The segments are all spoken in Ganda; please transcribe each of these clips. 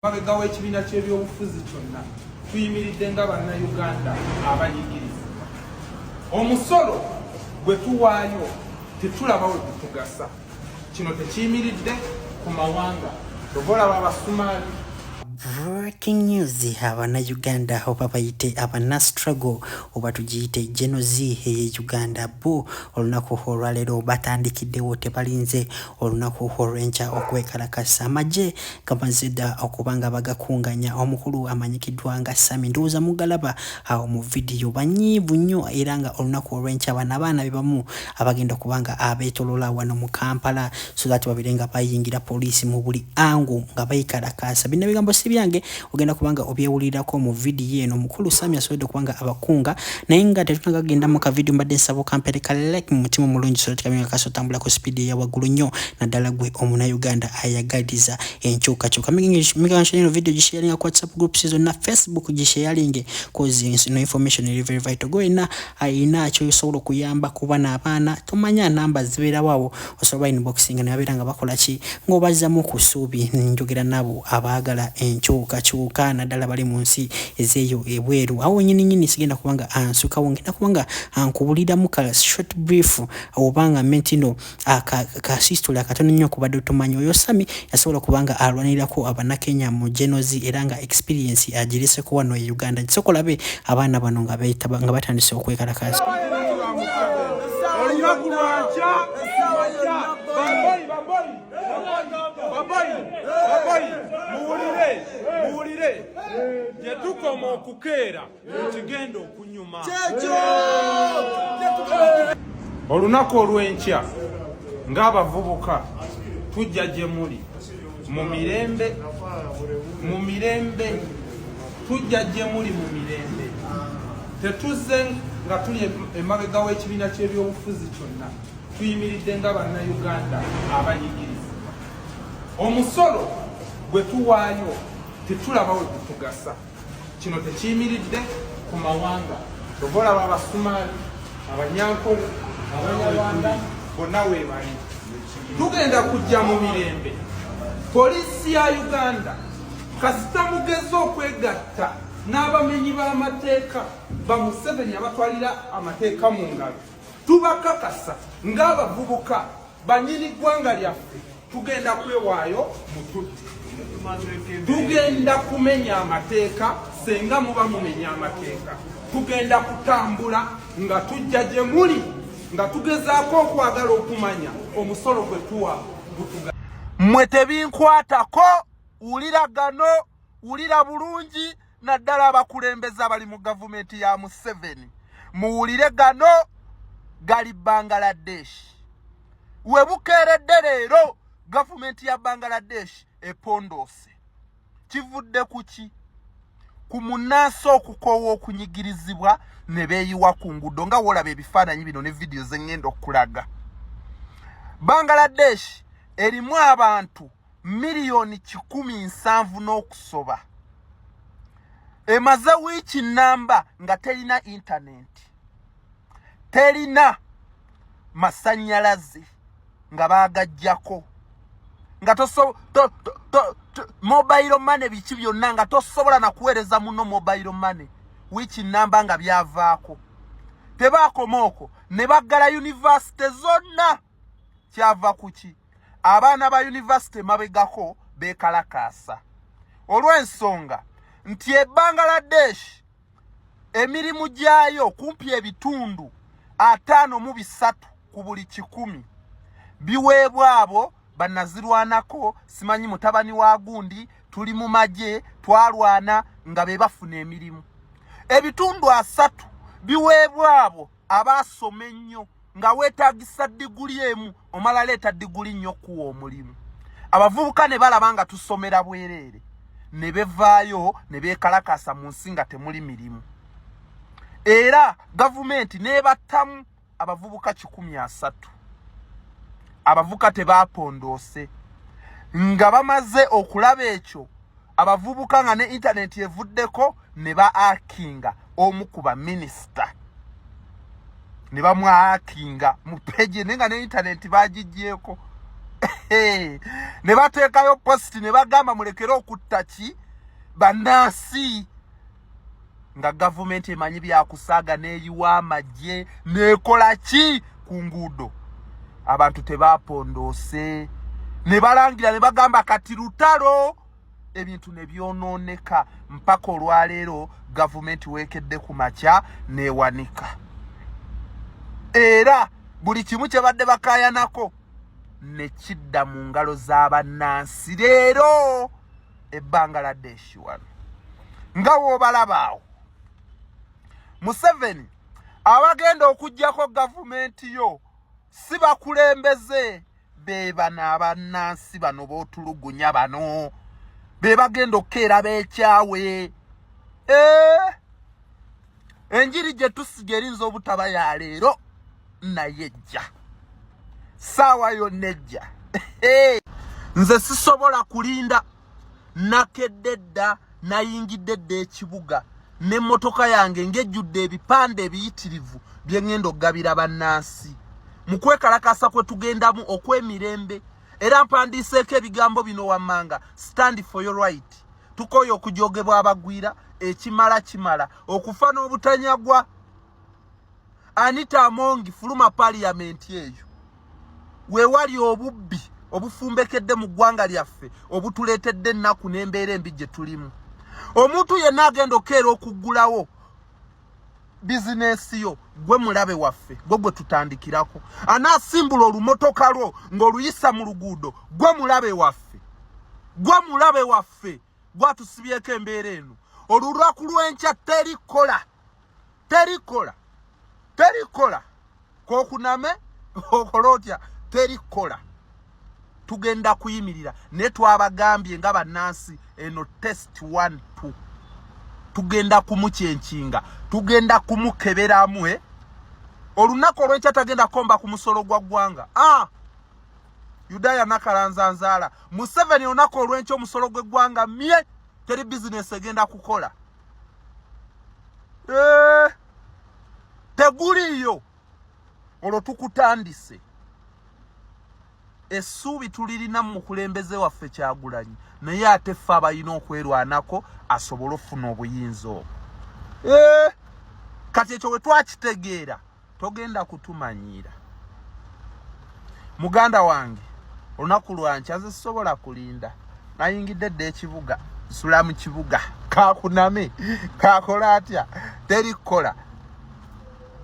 Mabega w'ekibiina ky'ebyobufuzi kyonna tuyimiridde nga Bannayuganda abanyigirizibwa. Omusolo gwe tuwaayo tetulaba we gutugasa. Kino tekiyimiridde ku mawanga, kyova olaba Abasumaali Breaking news, Abannayuganda oba bayite abana struggle oba tugiyite Gen Z eye Uganda, bo olunaku olwaleero batandikiddewo, tebalinze olunaku olw'enkya okwekalakasa. Amagye gamaze dda okuba nga bagakunganya. Omukulu amanyikiddwa nga Sami, ndowooza mugalaba awo mu vidiyo, banyiivu nnyo, era nga olunaku olw'enkya bano abaana be bamu abagenda okuba nga abeetolola wano mu Kampala so that babire nga bayingira poliisi mu buli angu nga beekalakaasa. Bino ebigambo si byange, ogenda kuba nga obyewulirirako mu vidiyo eno. Omukulu Sami asobodde okuba nga abakunga, naye nga tetunagagenda mu kavidiyo, mbadde nsaba okampere ka like mu mutima omulungi so that kamera kaso otambula ku sipiidi eya waggulu nnyo, naddala gwe Omunnayuganda ayagaliza enkyukakyuka. Eno video gisharinga ku WhatsApp groups zonna, Facebook gisharinge, 'cause no information eri very vital. Gwe wenna ayina kyosobola okuyamba kuba n'abaana, tomanya namba zibeerawo awo, osobola inboxing ne babeera nga bakola ki, ng'obazzamu ku ssuubi. Njogera nabo abaagala enkyukakyuka, naddala bali mu nsi ezeeyo ebweru. Awo nyini nyini sigenda kubanga ansukawo, ngenda kubanga ankubuliramu ka short brief oba nga mentino ka history akatono nnyo kubadde otomanyi. Oyo Sami yasobola kubanga alwanirako Abannakenya mu Gen Z, era nga experience agireseko wano e Uganda. Kisooka olabe abaana bano nga beetaba, nga batandise okwekalakaasa. Olunaku lwankya, bamboyi, bamboyi, bamboyi, bamboyi, muwulire, muwulire, gye tukoma okukeera kigenda okunyuma. Olunaku olw'enkya ng'abavubuka tujja gye muli mu mirembe, mu mirembe tujja gye muli mu mirembe. Tetuzze nga tuli emabega w'ekibiina ky'ebyobufuzi kyonna, tuyimiridde nga Bannayuganda abanyigirizibwa. Omusolo gwe tuwaayo tetulaba we gutugasa. Kino tekiyimiridde ku mawanga, kyova olaba Abasumaali, Abanyankole, Abanyarwanda bonna weebali. Tugenda kujja mu mirembe. Poliisi ya Uganda, kasita mugeze okwegatta n'abamenyi b'amateeka ba Museveni abatwalira amateeka mu ngalo, tubakakasa ng'abavubuka banyini ggwanga lyaffe tugenda kwewaayo mututte. Tugenda kumenya amateeka. Senga muba mumenya amateeka, tugenda kutambula nga tujja gye muli nga tugezaako okwagala okumanya omusolo gwe tuwa gutuga. Mmwe tebinkwatako. Wulira gano, wulira bulungi, naddala abakulembeze abali mu gavumenti ya Museveni, muwulire gano. Gali Bangladesh we bukeeredde leero, gavumenti ya Bangladesh epondoose. Kivudde ku ki? Ku munnansi okukoowa okunyigirizibwa ne beeyiwa ku nguudo, nga woolaba ebifaananyi bino ne vidiyo ze ŋŋenda okulaga. Bangladesh erimu abantu 170 million n'okusoba. Emaze wiiki nnamba nga terina intaneti, terina masannyalaze, nga baagaggyako, nga mobile money biki byonna nga tosobola nakuweereza muno mobile money, wiiki nnamba nga byavaako. Tebaakoma okwo, ne baggala yunivasite zonna. Kyava ku ki? Abaana ba yunivasite mabegako beekalakaasa olw'ensonga nti e Bangladesh emirimu gyayo kumpi 53% ku buli 100 biweebwa abo bannazirwanako, simanyi mutabani wa gundi, tuli mu magye, twalwana, nga be bafuna emirimu. 30% biweebwa abo abaasoma ennyo, nga weetaagisa diguli emu, omala leeta diguli nnyo okuwa omulimu. Abavubuka ne balaba nga tusomera bwereere, ne bevaayo ne beekalakaasa mu nsi nga temuli mirimu, era gavumenti n'ebattamu abavubuka 130. Abavubuka tebapondoose. Nga bamaze okulaba ekyo, abavubuka nga ne intaneti evuddeko, ne ba hackinga omu ku baminisita, ne bamwahackinga mu page, naye nga ne intaneti bagigyeko. Ne bateekayo positi ne bagamba mulekere okutta ki bannansi, nga gavumenti emanyi byakusaaga, n'eyiwa amagye n'ekola ki ku nguudo. Abantu tebapondoose, ne balangira ne bagamba kati lutalo, ebintu ne byonooneka mpaka olwaleero. Gavumenti weekedde ku makya neewanika, era buli kimu kye badde bakaayanako ne kidda mu ngalo z'abannansi. Leero e Bangladesh wano nga woobalaba awo, Museveni abagenda okugyako gavumenti yo si bakulembeze be bano abannansi bano b'otulugunya bano be bagenda okukeera beekyawe. Eh, enjiri gye tusiga erinza obutaba ya leero, naye ejja saawa yonna ejja. Nze sisobola kulinda, nakedde dda, nayingidde dda ekibuga n'emmotoka yange ng'ejjudde ebipande ebiyitirivu bye ŋŋenda okugabira bannansi mu kwekalakaasa kwe tugendamu okw'emirembe. Era mpandiiseeko ebigambo bino wammanga: stand for your right. Tukooye okujogebwa abagwira, ekimala kimala okufa n'obutanyagwa. Anita Amongi, fuluma paliyamenti eyo weewali obubbi obufumbekedde mu ggwanga lyaffe obutuleetedde ennaku n'embeera embi gye tulimu. Omuntu yenna agenda okukeera okuggulawo bizinensi yo, gwe mulabe waffe, gwe gwe tutandikirako. Anaasimbula olumotoka lwo ng'oluyisa mu luguudo, gwe mulabe waffe, gwe mulabe waffe, gwatusibyeko embeera eno. Olunaku lw'enkya terikola, terikola, terikola. Kokuname okola otya, terikola. Tugenda kuyimirira, naye twabagambye nga bannansi, eno test 1 2, tugenda kumukyenkinga, tugenda kumukeberamu. Eh? Olunaku olw'enkya tagenda komba ku musolo gwa ggwanga. Ah! Yudaya nakalanza nzaala Museveni, olunaku olw'enkya omusolo gw'eggwanga mye, teri bizinesi egenda kukola. Eh, teguliiyo. Olwo tukutandise. Essuubi tulirina mu mukulembeze waffe Kyagulanyi, naye ate ffe abalina okwerwanako asobole okufuna obuyinza obwo. Eh, kati ekyo we twakitegeera, togenda kutumanyiira muganda wange. Olunaku lwankya nze sisobola kulinda, nayingidde dda ekibuga, nsula mu kibuga. Kakuname kakola atya, teri kukola.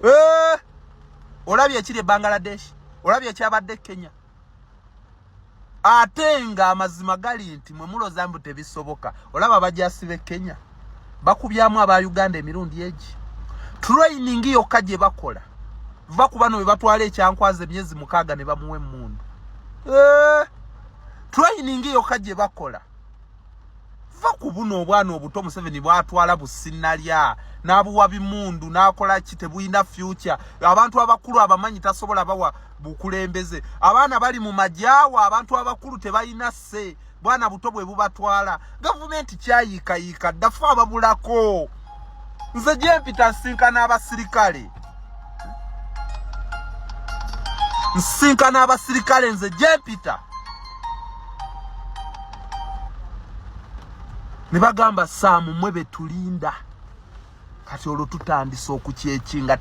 Eh, olabye ekiri e Bangladesh, olabye ekyabadde Kenya, ate nga amazima gali nti mwe muloza mbu tebisoboka. Olaba abajasi b'e Kenya bakubyamu aba Uganda emirundi egi, training yokka gye bakola va ku bano be batwala ekyankwaza emyezi 6 ne bamuwa emmundu. Eh, training yokka gye bakola va ku buno obwana obuto Museveni bwatwala businnalya n'abuwa bimundu n'akola ki, tebulina future. Abantu abakulu abamanyi tasobola bawa bukulembeze. Abaana bali mu majaawa, abantu abakulu tebalina se bwana buto bwe bubatwala. Gavumenti kyayiikayiika ddafe ababulako. Nze gyempita nsinkana abasirikale, nsinkana abasirikale nze gyempita ne bagamba, "Saamu, mmwe betulinda." Kati olwo tutandise okukyekinga.